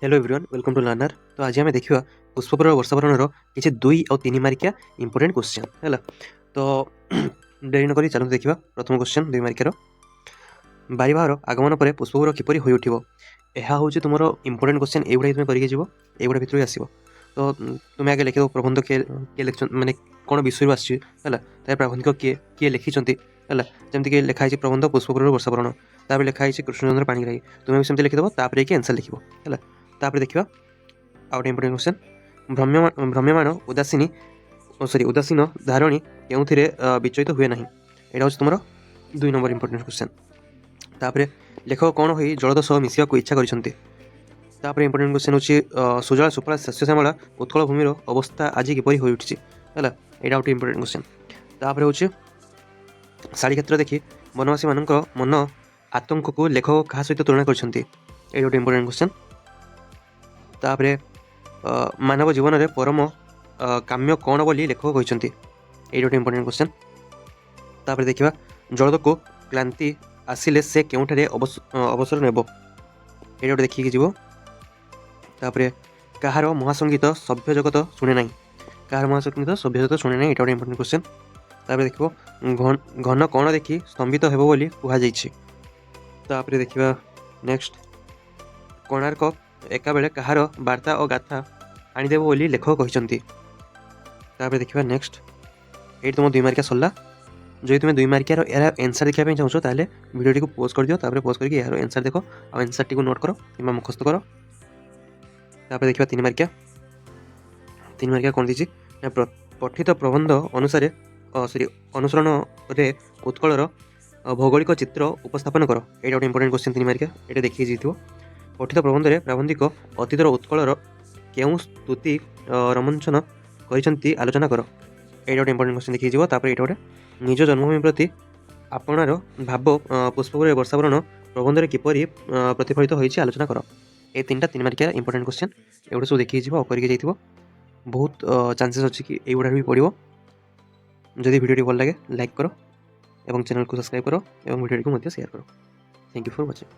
Hello everyone, welcome to Learner. ତ ଆଜି ଆମେ ଦେଖିବା ପୁଷ୍ପପୁରର ବର୍ଷାବରଣର କିଛି 2 ଆଉ 3 ମାର୍କିଆ ଇମ୍ପୋର୍ଟାଣ୍ଟ କ୍ୱେଶ୍ଚନ୍ ହେଲା। ତ ଡେରି ନକରି ଚାଲନ୍ତୁ ଦେଖିବା ପ୍ରଥମ କ୍ୱେଶ୍ଚନ୍ 2 ମାର୍କିଆର। ବାରିବାହାର ଆଗମନ ପରେ ପୁଷ୍ପପୁର କିପରି ହୋଇଉଠିବ? ଏହା ହେଉଛି ତୁମର ଇମ୍ପୋର୍ଟାଣ୍ଟ କ୍ୱେଶ୍ଚନ୍। ଏଇଗୁଡ଼ା ତୁମେ କରିକି ଯିବ, ଏଇଗୁଡ଼ା ଭିତରୁ ହିଁ ଆସିବ। ତ ତୁମେ ଆଗେ ଲେଖିଦେବ ପ୍ରବନ୍ଧ କିଏ କିଏ ଲେଖିଛନ୍ତି, ମାନେ କ'ଣ ବିଷୟରୁ ଆସିଛି ହେଲା। ତାପରେ ପ୍ରାବନ୍ଧିକ କିଏ କିଏ ଲେଖିଛନ୍ତି ହେଲା। ଯେମିତିକି ଲେଖା ହେଇଛି ପ୍ରବନ୍ଧ ପୁଷ୍ପପୁରର ବର୍ଷାବରଣ, ତାପରେ ଲେଖା ହେଇଛି କୃଷ୍ଣଚନ୍ଦ୍ର ପାଣିଗ୍ରାହୀ। ତୁମେ ବି ସେମିତି ଲେଖିଦେବ, ତାପରେ ଯାଇକି ଆନ୍ସର୍ ଲେଖିବ ହେଲା। ତାପରେ ଦେଖିବା ଆଉ ଗୋଟେ ଇମ୍ପୋର୍ଟାଣ୍ଟ କ୍ୱେଶ୍ଚନ୍। ଭ୍ରମ୍ୟମାଣ ଉଦାସୀନୀ, ସରି, ଉଦାସୀନ ଧାରଣୀ କେଉଁଥିରେ ବିଚଳିତ ହୁଏ ନାହିଁ? ଏଇଟା ହେଉଛି ତୁମର 2 ନମ୍ବର ଇମ୍ପୋର୍ଟାଣ୍ଟ କ୍ୱେଶ୍ଚନ୍। ତାପରେ ଲେଖକ କ'ଣ ହୋଇ ଜଳଦ ସହ ମିଶିବାକୁ ଇଚ୍ଛା କରିଛନ୍ତି? ତାପରେ ଇମ୍ପୋର୍ଟାଣ୍ଟ କ୍ୱେଶ୍ଚନ୍ ହେଉଛି, ସୁଜଳା ସୁଫଳା ଶସ୍ୟ ଶ୍ୟାମଳା ଉତ୍କଳ ଭୂମିର ଅବସ୍ଥା ଆଜି କିପରି ହୋଇଉଠିଛି ହେଲା। ଏଇଟା ଗୋଟେ ଇମ୍ପୋର୍ଟାଣ୍ଟ କ୍ୱେଶ୍ଚନ୍। ତାପରେ ହେଉଛି, ଶାଢ଼ୀ କ୍ଷେତ୍ର ଦେଖି ବନବାସୀମାନଙ୍କ ମନ ଆତଙ୍କକୁ ଲେଖକ କାହା ସହିତ ତୁଳନା କରିଛନ୍ତି? ଏଇଟା ଗୋଟେ ଇମ୍ପୋର୍ଟାଣ୍ଟ କ୍ୱେଶ୍ଚନ୍। ତାପରେ ମାନବ ଜୀବନରେ ପରମ କାମ୍ୟ କ'ଣ ବୋଲି ଲେଖକ କହିଛନ୍ତି? ଏଇଟା ଗୋଟେ ଇମ୍ପୋର୍ଟାଣ୍ଟ କ୍ୱେଶ୍ଚନ୍। ତାପରେ ଦେଖିବା, ଜଳଦକୁ କ୍ଳାନ୍ତି ଆସିଲେ ସେ କେଉଁଠାରେ ଅବସର ନେବ? ଏଇଟା ଗୋଟେ ଦେଖିକି ଯିବ। ତାପରେ କାହାର ମହାସଙ୍ଗୀତ ସଭ୍ୟ ଜଗତ ଶୁଣେ ନାହିଁ? କାହାର ମହାସଙ୍ଗୀତ ସଭ୍ୟ ଜଗତ ଶୁଣେ ନାହିଁ? ଏଇଟା ଗୋଟେ ଇମ୍ପୋର୍ଟାଣ୍ଟ କ୍ୱେଶ୍ଚନ୍। ତାପରେ ଦେଖିବ, ଘନ କ'ଣ ଦେଖି ସ୍ତମ୍ଭିତ ହେବ ବୋଲି କୁହାଯାଇଛି? ତାପରେ ଦେଖିବା ନେକ୍ସଟ, କୋଣାର୍କ ଏକାବେଳେ କାହାର ବାର୍ତ୍ତା ଓ ଗାଥା ଆଣିଦେବ ବୋଲି ଲେଖକ କହିଛନ୍ତି? ତାପରେ ଦେଖିବା ନେକ୍ସଟ। ଏଇଠି ତୁମ 2 ମାର୍କିଆ ସରିଲା। ଯଦି ତୁମେ 2 ମାର୍କିଆର ଏହାର ଆନ୍ସର୍ ଦେଖିବା ପାଇଁ ଚାହୁଁଛ, ତାହେଲେ ଭିଡ଼ିଓଟିକୁ ପୋଜ୍ କରିଦିଅ। ତାପରେ ପୋଜ୍ କରିକି ଏହାର ଆନ୍ସର୍ ଦେଖ ଆଉ ଆନ୍ସର୍ଟିକୁ ନୋଟ୍ କର କିମ୍ବା ମୁଖସ୍ଥ କର। ତାପରେ ଦେଖିବା 3 ମାର୍କିଆ। 3 ମାର୍କିଆ କ'ଣ ଦେଇଛି ନା, ପଠିତ ପ୍ରବନ୍ଧ ଅନୁସାରେ, ସରି, ଅନୁସରଣରେ ଉତ୍କଳର ଭୌଗୋଳିକ ଚିତ୍ର ଉପସ୍ଥାପନ କର। ଏଇଟା ଗୋଟେ ଇମ୍ପୋର୍ଟାଣ୍ଟ କ୍ୱେଶ୍ଚନ୍ 3 ମାର୍କିଆ, ଏଇଟା ଦେଖିକି ଯାଇଥିବ। ପଠିତ ପ୍ରବନ୍ଧରେ ପ୍ରାବନ୍ଧିକ ଅତୀତର ଉତ୍କଳର କେଉଁ ସ୍ତୁତି ରୋମନ୍ଥନ କରିଛନ୍ତି, ଆଲୋଚନା କର। ଏଇଟା ଗୋଟେ ଇମ୍ପୋର୍ଟାଣ୍ଟ କ୍ୱେଶ୍ଚନ୍, ଦେଖିକି ଯିବ। ତାପରେ ଏଇଟା ଗୋଟେ, ନିଜ ଜନ୍ମଭୂମି ପ୍ରତି ଆପଣାର ଭାବ ପୁଷ୍ପପୁରରେ ବର୍ଷାବରଣ ପ୍ରବନ୍ଧରେ କିପରି ପ୍ରତିଫଳିତ ହୋଇଛି, ଆଲୋଚନା କର। ଏ ତିନିଟା 3 ମାର୍କିଆ ଇମ୍ପୋର୍ଟାଣ୍ଟ କ୍ୱେଶ୍ଚନ୍। ଏଗୁଡ଼ା ସବୁ ଦେଖିକି ଯିବ ଆଉ କରିକି ଯାଇଥିବ। ବହୁତ ଚାନ୍ସେସ୍ ଅଛି କି ଏଇଗୁଡ଼ା ବି ପଡ଼ିବ। ଯଦି ଭିଡ଼ିଓଟି ଭଲ ଲାଗେ, ଲାଇକ୍ କର ଏବଂ ଚ୍ୟାନେଲକୁ ସବସ୍କ୍ରାଇବ୍ କର ଏବଂ ଭିଡ଼ିଓଟିକୁ ମଧ୍ୟ ସେୟାର କର। Thank you for watching.